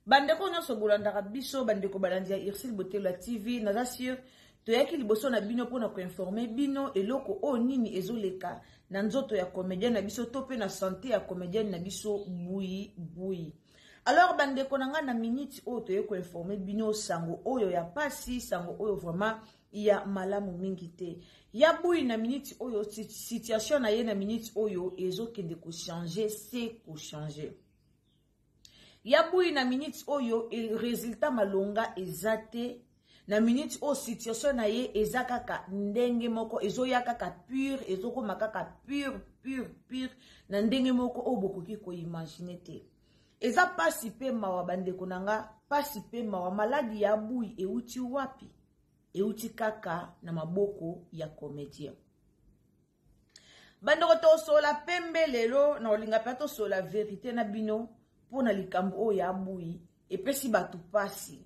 Bandeko nyonso bolandaka biso, bandeko balandi ya Ursule Botelo ya TV, naza sur toyaki liboso na bino mpona koinforme bino eloko oyo nini ezoleka na nzoto ya comedienne na biso to mpe na sante ya comedienne na biso Buyi Buyi. Alors bandeko na ngai, na minute oyo toye koinforme bino sango oyo ya pasi, sango oyo vraiment ya malamu mingi te. Ya Buyi na minute oyo, situation na ye na minute oyo ezokende kochange se kochange. Ya Buyi na minute oyo resultat malonga eza te. Na minute oyo situation na ye eza kaka ndenge moko, ezoya kaka pure, ezokoma kaka pure pure pure na ndenge moko oyo bokoki koimagine te. Eza pasi pe mawa bandeko na nga, pasi pe mawa. Maladi ya Buyi euti wapi? Euti kaka na maboko ya comédien. Bandeko, tosola pembe lelo na olinga mpe tosola verité na bino mpona likambo oyo ya Buyi epesi bato pasi.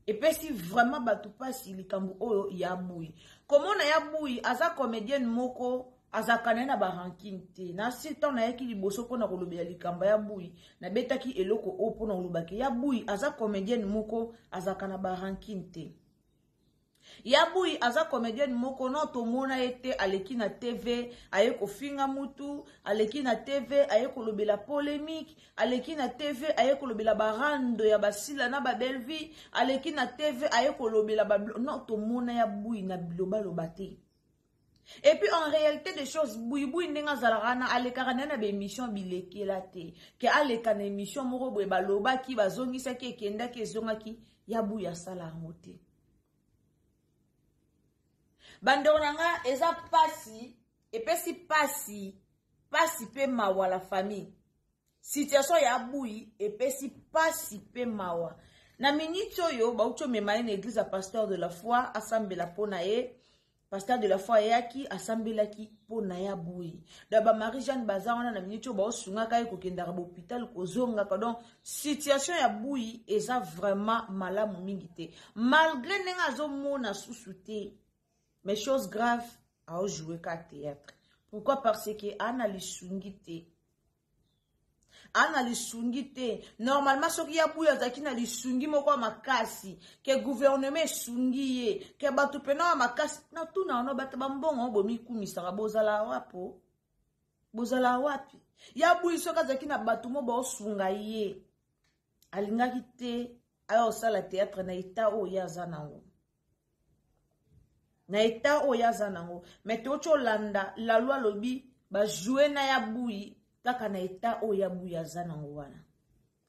Epesi vraiment bato pasi likambo oyo ya Buyi. Komona ya Buyi aza comédienne moko azalaka na ye na baranking te. Na si ntango nayaki liboso mpona kolobela likambo ya Buyi, nabetaki eloko oyo mpona kolobaki ya Buyi aza comédienne moko azalaka na baranking te. Ya Buyi aza comédienne moko no tomona ye te aleki na TV aye kofinga mutu, aleki na TV aye kolobela polémique, aleki na TV aye kolobela barando ya basila na babelvi, aleki na TV aye kolobela ba non, tomona ya Buyi na bilobaloba te. Et puis en réalité des choses, Buyi Buyi ndenge azalaka wana alekaka na ye na baémission bilekela te, ke aleka na émission moko boye balobaki bazongisaki ekendaki ezongaki, ya Buyi asala yango te. Bandeko na nga, eza pasi, epesi pasi, pasi pe mawa la famille. Situation ya Buyi epesi pasi pe mawa. Na minute oyo bauti omema ye na église ya pasteur de la foi asambela mpo na ye. Pasteur de la foi ayaki asambelaki mpo na ya Buyi. Donc ba Marie Jeanne baza wana na minute oyo baosungaka ye kokendaka ba hôpital kozongaka. Donc situation ya Buyi eza vraiment malamu mingi te. Malgré ndenge azomona susu te, mais chose grave aojouer ka théâtre. Pourquoi? Parce que ana lisungi te. Ana lisungi te. Normalement soki ya Buyi azalaki na lisungi moko ya makasi, ke gouvernement esungi ye, ke bato pena ya makasi, na tuna wana bato bambongo bomikumisaka bozala wapo? Bozala wapi? Ya Buyi soki azalaki na bato mo baosunga ye, alingaki te aya osala théâtre na état oyo ye aza nango. Na état oyo aza nango. Mais toki olanda la loi lobi ba jouer na ya Buyi kaka na état oyo ya Buyi aza nango wana.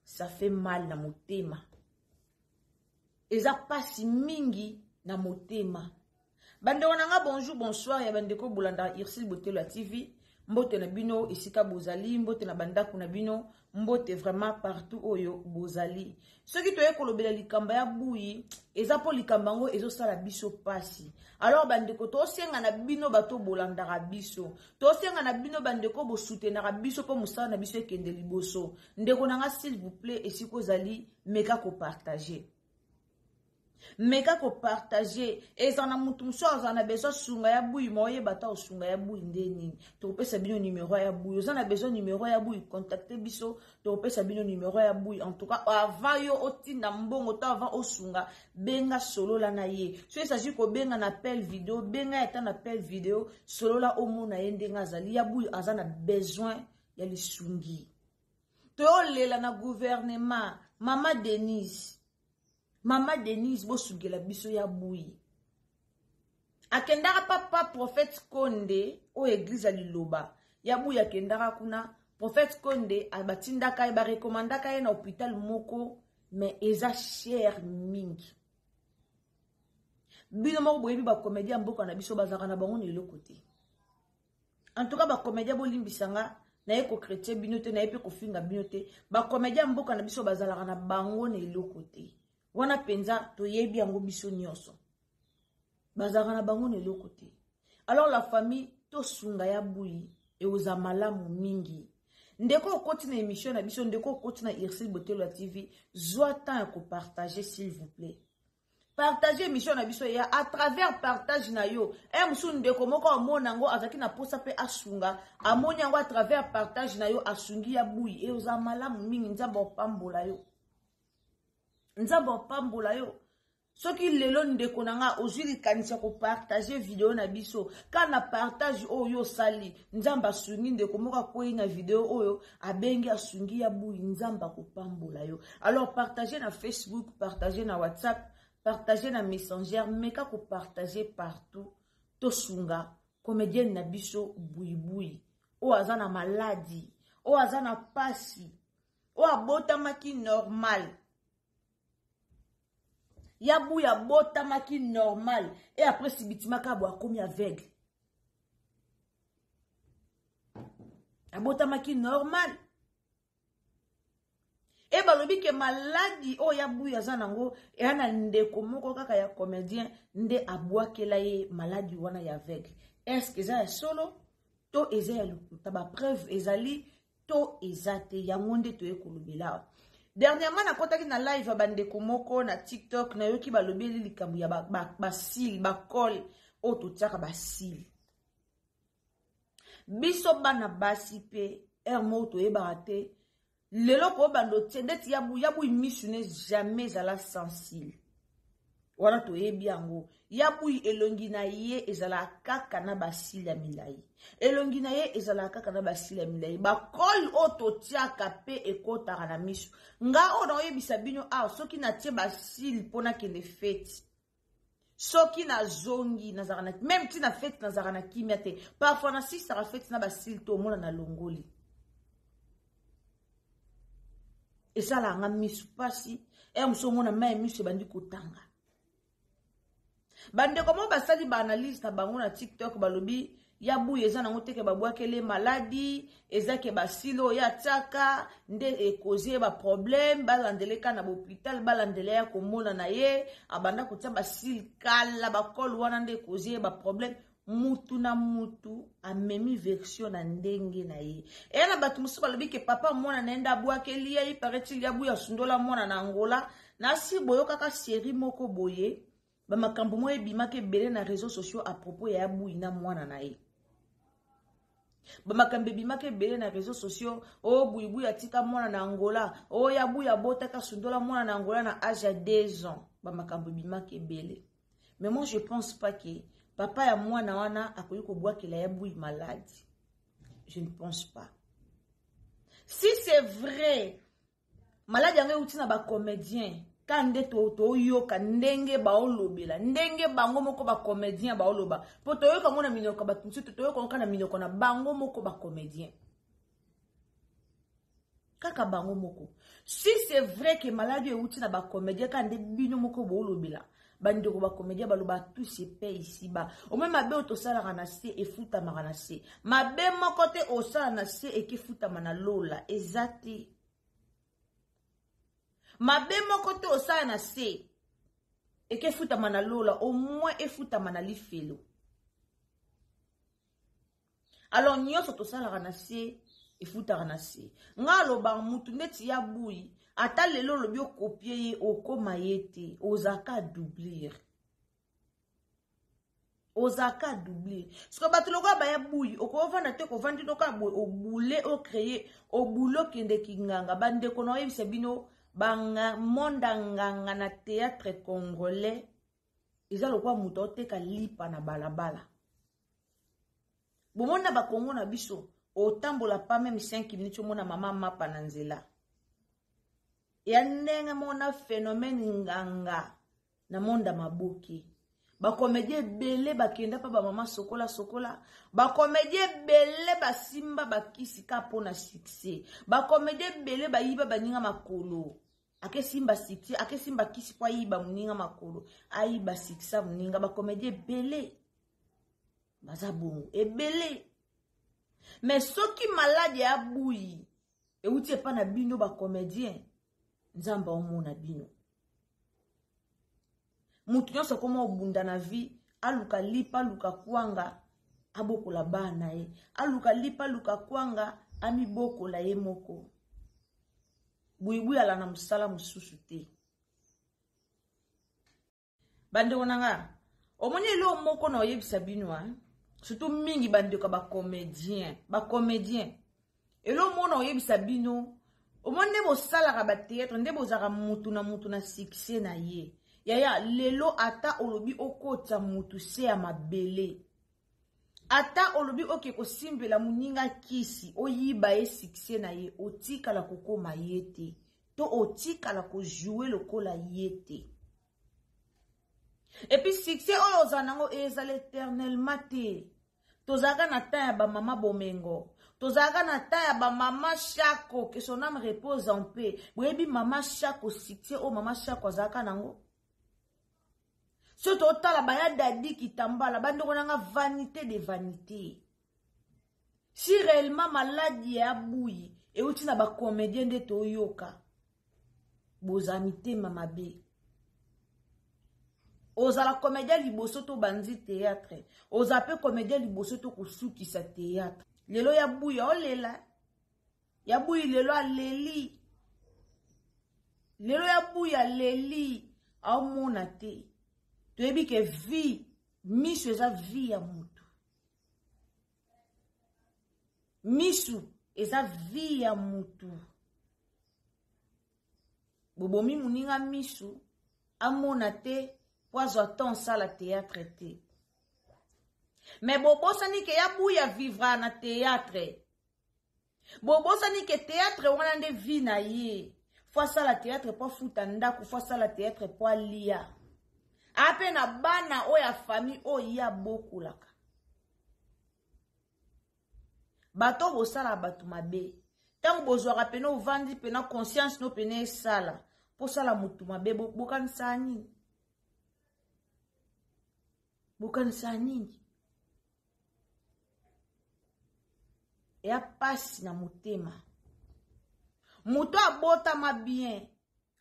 Ça fait mal na motema. Eza pasi mingi na motema. Bandeko na nga, bonjour, bonsoir ya bandeko bolanda Ursule Botelo ya TV. Mbote na bino esika bozali, mbote na bandako na bino, mbote vraiment partout oyo bozali. Soki toye kolobela likambo ya Buyi, eza po likambo yango ezosala biso pasi. Alors bandeko, tosenga na bino bato bolandaka biso, tosenga na bino bandeko bosoutenaka biso po mosala na biso ekende liboso. Ndeko na nga, s'il vous plaît, esika ozali, meka kopartage. Meka kopartage. Eza na mutu mosusu aza na besoin sunga ya Buyi, ma oyeba ata osunga ya Buyi nde nini. Tokopesa bino numero ya Buyi. Oza na besoin numero ya Buyi, contacte biso, tokopesa bino numero ya Buyi. En tout cas, avant yo otinda mbongo to avant osunga, benga solola na ye. So il s'agit kobenga na appel vidéo, benga ata na appel vidéo, solola omona ye ndenge azali. Ya Buyi aza na besoin ya lisungi. Toyolela na gouvernement, Mama Denise. Mama Denise, bosugela biso ya Buyi. Akendaka papa prophète Konde oyo église ya liloba ya buya, akendaka kuna. Prophète Konde batindaka ye, barekomandaka ye na hôpital moko, mais eza cher mingi. Bino moko boyebi, bacomédien ya mboka na biso bazalaka na bango na eloko te. En tout cas, bacomédien, bolimbisa nga, naye kochrétien bino te, naye mpe kofinga bino te. Bacomédien ya mboka na biso bazalaka na bango na eloko te. Wana mpenza toyebi yango biso nyonso, bazalaka na bango na eloko te. Alors la famille, tosunga ya buyi, eoza malamu mingi. Ndeko okoti na émission na biso, ndeko okoti na Ursile Botelo ya TV, zwa temps ya kopartage, s'il vous plaît. Partage émission na biso ya à travers partage na yo. E mosusu ndeko moko amona yango, azalaki na posa mpe asunga, amoni yango à travers partage na yo, asungi ya buyi, e oza malamu mingi. Nzambe opambola yo, Nzambe opambola yo. Soki lelo, ndeko na nga, ozwi likanisi ya kopartage video na biso, kaka na partage oyo osali, Nzambe asungi ndeko moko akwei na video oyo, abengi, asungi ya buyi, Nzambe akopambola yo. Alors partage na Facebook, partage na WhatsApp, partage na Messenger, meka kopartage partout. Tosunga comédienne na biso Buyibuyi oyo aza na maladi, oyo aza na pasi, oyo abotamaki normal. Ya buya abotamaki normal et après subitement bo akomi aveugle. Abotamaki normal e balobi ke maladi oyo ya buya aza nango eya na ndeko moko kaka ya comédien nde abwakela ye maladi wana ya aveugle. Est-ce eza ya solo to eza ya lokuta? Bapreuve ezali to eza te? Yango nde toye kolobela awa. Dernièrement nakɔtaki na live ya bandeko moko na TikTok, nayoki balobeli likambo ya bacils, bacolle oyo totiaka, bacils. Biso bana basi mpe heure moko toyebaka te. Lelo koyobanda otie ndeti ya buyi, misu ne jamais ezala sans cils. Wana toyebi yango. Ya buyi, elongi na ye ezalaka kaka na bacils ya milai, elongi na ye ezalaka kaka na bacils ya milai. Bacolle oyo totiaka mpe ekɔtaka na miso. Nga oyo naoyebisa bino awa, soki natie bacils mpo nakende fête, soki nazongi, nazalaka na même ntina fête, nazalaka na kimia te. Parfois nasisaka fête na bacils to omona na longoli, esalaka nga misu mpasi. Ere mosu omona mai ya miso ebandi kotanga. Bandeko moko basali baanalyse na bango na TikTok, balobi ya buyi eza nango teke babwakeli maladi, eza ke bacils oyo atiaka nde ekozi ye baproblème. Balandela eka na bahôpital, balandela ya komona na ye abanda kotia bacils kala, bacolle wana nde ekozi ye baproblème. Mutu na mutu amemi version na ndenge na ye. Eya na bato mosusu balobi ke papa mwana na ye nde abwakeli ye. Paraît-il, ya buyi asundola mwana na Angola. Nasi boyokaka série moko boye, bamakambo moko ebimaki ebele na réseaux sociaux à propos ya buyi na mwana na ye. Bamakambo ebimaki ebele na réseaux sociaux: oyo Buyibuyi atika mwana na Angola, oyo ya buyi abotaka, asundola mwana na Angola na age ya 2 ans. Bamakambo ebimaki ebele, mais moi je pense pas que papa ya mwana wana akoki kobwakela ya buyi maladi. Je ne pense pas. Si c'est vrai, maladi yango euti na bacomédien, ka nde toyoka ndenge baolobela, ndenge bango moko bacomédien baoloba, mpo toyoka yango na minoko ya bato mosusu, toyoka yango kaka na minoko na bango moko bacomédien, kaka bango moko. Si c'est vrai ke maladi euti na bacomédien, kaka nde bino moko boolobela, bandeko bacomédien baloba, tout se paie ici bas. Omoi mabe oyo tosalaka na se efutamaka na se. Mabe moko te osala na se ekefutama na lola, eza te. Mabe moko te osala na se ekefutama na lola, au moins efutama na lifelo. Alors nyonso tosalaka na se efutaka na se. Nga alobaka, mutu ndeti ya buyi, ata lelo olobi okopie ye, okóma ye te. Ozalaka doublure, ozalaka doublure. Siko bato lokola baya buyi, okovanda te, kovandi noka boye, obule ocreye, obule okende kinganga. Bandeko, na oyebisa bino, monda nganga na théâtre congolais eza lokola moto aoteka lipa na balabala. Bomoni na bakongo na biso, otambola pas même 5 minutes, omona mama mapa na nzela. Ya ndenge moko na phénomène nganga na monda maboke. Bacomédien ebele bakenda mpa bamama sokola sokola. Bacomédien ebele basimba bakisi ka mpo na succès. Bacomédien ebele bayiba baninga makolo. Akesimba succès, akesimba kisi mpo ayiba moninga makolo, ayiba succès moninga. Bacomédien ebele baza bongo ebele. Mais soki maladi ya buyi euti epa na bino bacomédien, Nzambe aomona bino. Mutu nyonso akoma obunda na vie, aluka lipa, aluka kwanga, abokola bana ye, aluka lipa, aluka kwanga, amibokola ye moko. Buibui ala na mosala mosusu te. Bandeko na nga, omoni eloko moko na oyebisa bino, hein? Surtout mingi bandeko ya bacomédien, bacomédien. Eloko moko na oyebisa bino, omoni nde bosalaka ba théâtre, nde bozalaka mutu na mutu na succès na ye. Yaya, lelo ata olobi okotisa mutu se ya mabele, ata olobi oke kosimbela moninga kisi, oyiba ye succès na ye, otikala kokoma ye te, to otikala kojouer lokola ye te. Et puis succès oyo ozala nango ezala éternellement te. Tozalaka na temps ya bamama Bomengo, tozalaka na temps ya bamama Shako, que son âme repose en paix. Boyebi mama Shako, succès oyo mama Shako azalaka nango. Soki totala baya Dadi Kitambala, bandeko nanga, vanité de vanité. Si réellement maladi ya buyi euti na bacomédien nde toyoka, bozala mitema mabe. Ozala comédien liboso to bandi théâtre, ozala pe comédien liboso to kosukisa théâtre. Lelo ya buyi olela, ya buyi lelo aleli, lelo ya buyi aleli, aomona te. Toyebi ke vie, miso eza vie ya mutu. Misu eza vie ya mutu. Bobomi muninga misu amona te po azwa temps sala théâtre te. Mais bobosani ke ya buya vivra na théâtre. Bobosani ke théâtre wana nde vie na ye. Fo asala théâtre po afuta ndako, fo asala théâtre po alia. Ape na bana oyo ya famille oyo ye abokolaka. Bato bosala bato mabe. Tango bozwaka pena ovandi pena conscience no pena esala. Posala mutu mabe, bokanisa nini? Bokanisa nini? Eya pasi na motema. Moto abotama bien,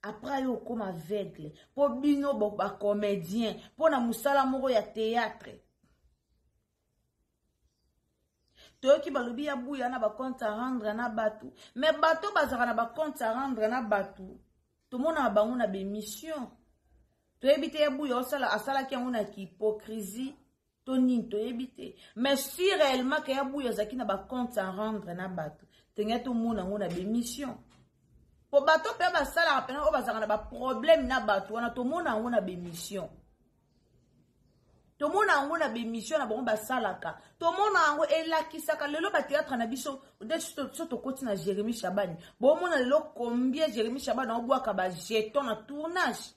après yo okoma aveugle. Po bino ba comédien, po na mosala moko ya théâtre. Toyoki balobi ya buya na ba compte à rendre na batu, mais bato bazaka na ba compte à rendre na batu, tomonaka bango na bémission. Toyebi te ya buya osala asalaki yango na hypocrisie to nini, toyebi te. Mais si réellement ke ya buya azalaki na ba compte à rendre na batu, tenge tomona yango na bémission. Po bato pe basalaka pena oyo bazalaka na ba problème na batu wana, tomona yango na bémission. Tomona yango na bémission na bango basalaka. Tomona yango elakisaka lelo ba théâtre na biso, nde so tokoti na Jérémy Chabani. Bomona lelo combien Jérémy Chabani aobwaka ba jetons na tournage.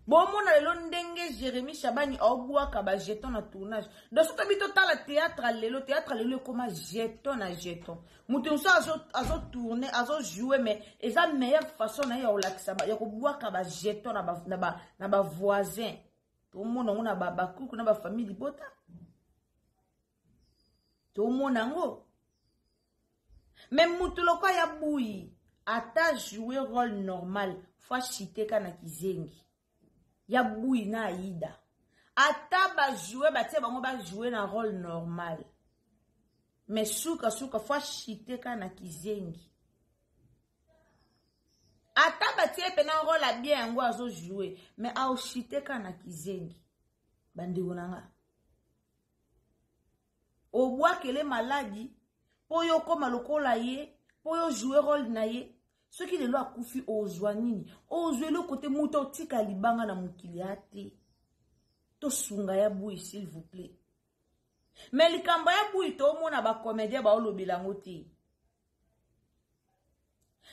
Bomona lelo ndenge Jérémy Chabani aobwaka ba jetons na tournage. Donc soki tobi totala théâtre lelo, théâtre lelo ekoma jeton na jeton. Mutu mosusu azo tourner, azo jouer, mais eza meilleure façon na ye ya kolakisa ba, ya kobwaka ba jetons na ba, na ba, na ba voisins. Tomona yango na ba, ba kuku, na ba famille libota. Tomona yango. Mais mutu lokwa ya buyi, ata jouer rôle normal, faut chiter ka na kizengi. Ya buyi na Aïda. Ata ba jouer, ba tie bango ba jouer na rôle normal. Mais suka suka faut chiter ka na kizengi. Ata ba tie pe na rôle ya bien yango azo jouer, mais ao chiter ka na kizengi. Bandeko na nga. Obwakele maladi po yo koma lokola ye, po yo jouer rôle na ye. Soki lelo akufi ozwa nini? Ozwa eloko te, moto otika libanga na mokili ya te. Tosunga ya buyi s'il vous plaît. Mais likambo ya buyi tomona ba comédien ba olobela yango te.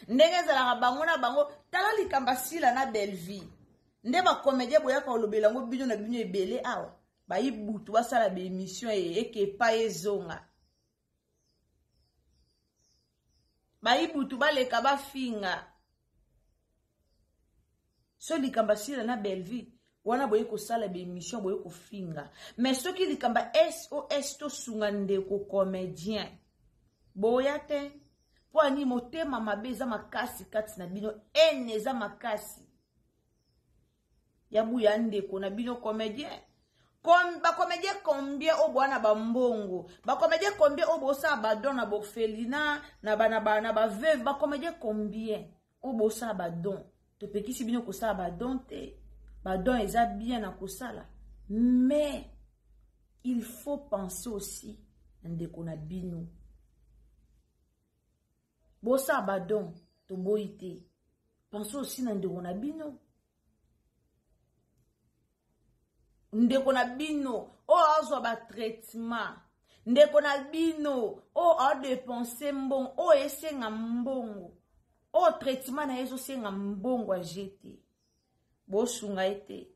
Ndenge ezalaka bango na bango, tala likambo Sila na Bellevue. Nde bacomédien boyaka kolobela yango bino na bino ebele awa. Bayi butu basala baémission ye eke epai ezonga. Bayi butu baleka bafinga. So likambo asila na Bellevue wana boye kosala baémission boye kofinga. Mais soki likambo SOS tosunga ndeko comédien boya te mpo ani motema mabe eza makasi kati na bino, haine eza makasi. Ya buya ndeko na bino comédien. Bacomédien combien oyo boa na bambongo, bacomédien combien oyo bosala badon na borphelina na baveuve, bacomédien combien oyo bosala badon? Topekisi bino kosala badon te, badon eza bien na kosala, mais il faut penser aussi na ndeko na bino. Bosala badon toboyi te, pensez aussi na ndeko na bino. Ndeko na bino oyo azwa ba traitement, ndeko na bino oyo adepense mbongo, oyo esenga mbongo, oyo traitement na ye ezosenga mbongo ajete, bosunga ye te,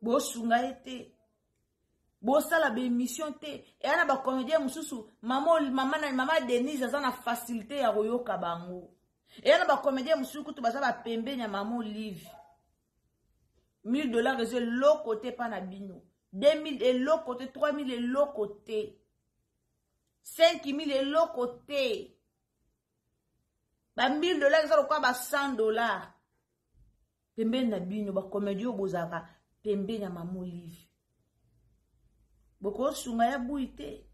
bosunga ye te, bosala ba émission te. Eya na ba comédien mosusu, mama, mama, mama Denise aza na facilité ya koyoka bango. Eya na ba comédien mosusu kutu baza bapembeni ya mama Olive. 1000 $ eza eloko te mpa na bino, 2000 eloko te, 3000 eloko te, 5000 eloko te. Ba 1000 $ eza lokola ba 100 $ pembeni na bino. Bacomédie oyo bozalaka pembeni ya mama Olive, bokosunga ya bui te.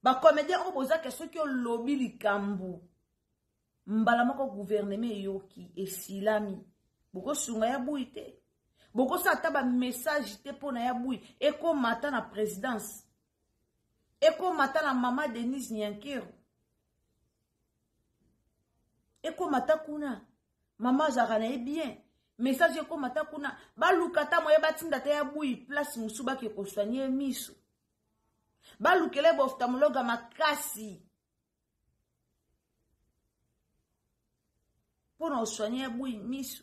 Bacomédien oyo bozaka, soki olobi likambo mbala moko gouvernement eyoki, esilami, bokosunga ya bui te. Bokosala ata bamessage te mpo na ya bui ekóma ata na présidence, ekóma ata na mama Denise Nyankero, ekóma ata kuna. Mama azalaka na ye bien, message ekóma ata kuna, baluka ata moye batinda ata ya bui place mosusu bake kosoigne ye miso, balukela ye baophtalmologue makasi mpona kosoigne ya bui miso.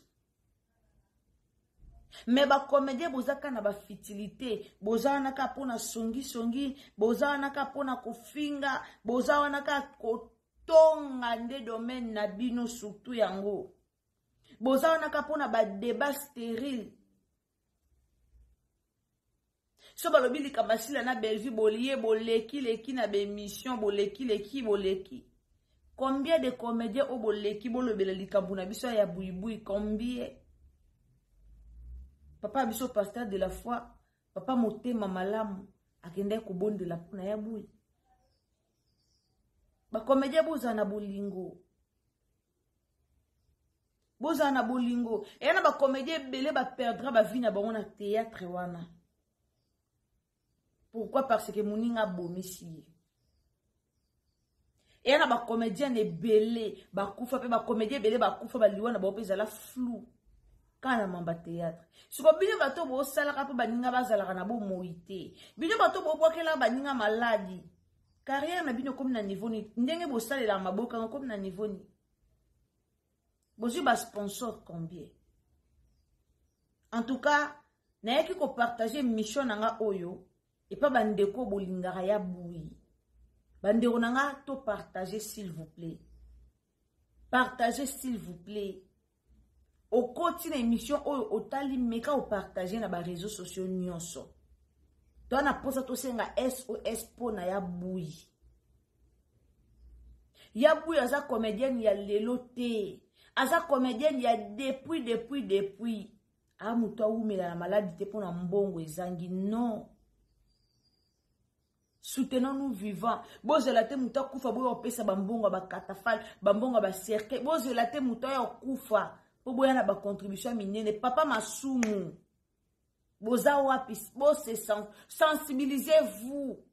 Me bacomédien boza kaka na bafutilité, boza wana kaka mpona songisongi, boza wana kaka mpona kofinga, boza wana kaka kotonga nde domaine na bino. Surtout yango boza wana kaka mpona badébat stérile. So balobi likambo asila na Bellevue, bolie boleki-leki na baémission, boleki-leki boleki. Combien de comédien oyo boleki bolobela likambo na biso ya buibui? Combien? Papa biso pasteur de la foi, papa motema malamu, akendaki kobondela mpona ya bui. Bacomédien bozala na bolingo, bozala na bolingo. Eya na bacomédien ebele baperdra bavie na bango na théâtre wana. Pourquoi? Parce que moninga abomisi ye. Eya na bacomédien ebele bakufa mpe bacomédien ebele bakufa, baliwa na bango mpe ezala flou kaka na mamba théâtre. Siko bino bato bosalaka mpo baninga bazalaka na bomoi te, bino bato bobwakelaka baninga maladi, carrière na bino komi na niveau nini? Ndenge bosalelaka maboka yango komi na niveau nini? Bozwi basponsor combien? En tout cas, nayaki kopartage mission na nga oyo epa bandeko bolingaka ya bui. Bandeko na nga, topartage s'il vous plaît, partagez s'il vous plaît. Okoti na émission oyo otali, meka opartage na baréseaux sociaux nyonso. To na mposa tosenga SOS mpo na ya bui. Ya bui aza comédienne ya lelo te, aza comédienne ya depuis, depuis, depuis. A moto awumela na maladi te mpo na mbongo ezangi, non. Soutenons-nous vivant. Bozela te moto akufa boya kopesa bambongo ya bacatafalque, bambongo ya bacercueil. Bozela te moto aya kokufa mpo boya na bacontribution ya minene. Papa Masumu, boza wapi? Bose sensibilisez vous,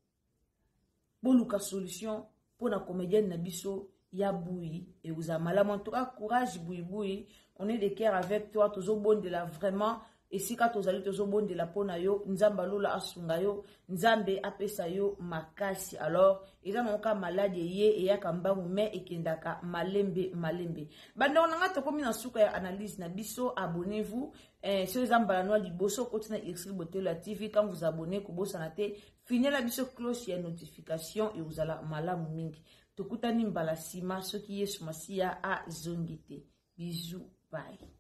boluka solution mpo na comédienne na biso ya bui, ekozala malamu. En tout cas, courage buibui, on est de cœur avec toi, tozobondela vraiment. Esika tozali tozobondela mpo na yo, Nzambe alola asunga yo, Nzambe apesa yo makasi. Alors eza nango kaka maladi eye eyaka mbangu me ekendaka malembe malembe. Bandeko na ngai, tokomi na suka ya analyse na biso. Abonnez-vous eh, soki eza mbala noa liboso okoti na Ursule Botelo ya TV, quand vous abonnez, kobosana te finela biso cloche ya notification, ekozala malamu mingi. Tokutani mbala nsima soki Yesu Masiya azongi te. Bisous, bye.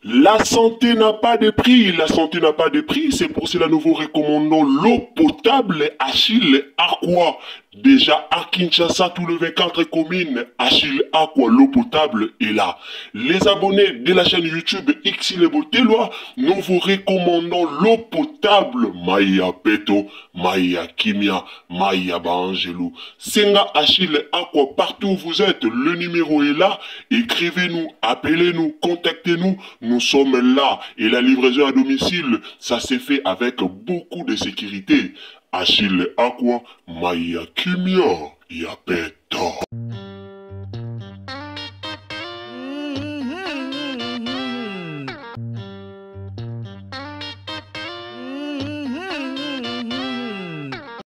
La santé n'a pas de prix, la santé n'a pas de prix, c'est pour cela nous vous recommandons l'eau potable Achille Aqua. Déjà à Kinshasa, tous les 24 communes, Achille Aqua, l'eau potable est là. Les abonnés de la chaîne YouTube Xile Boteloi, nous vous recommandons l'eau potable Maya Peto, Maya Kimia, Maya Baangelou. Senga Achille Aqua, partout où vous êtes, le numéro est là. Écrivez-nous, appelez-nous, contactez-nous. Nous sommes là. Et la livraison à domicile, ça s'est fait avec beaucoup de sécurité. Achille Aqua, Maya Kimia, Yapeto.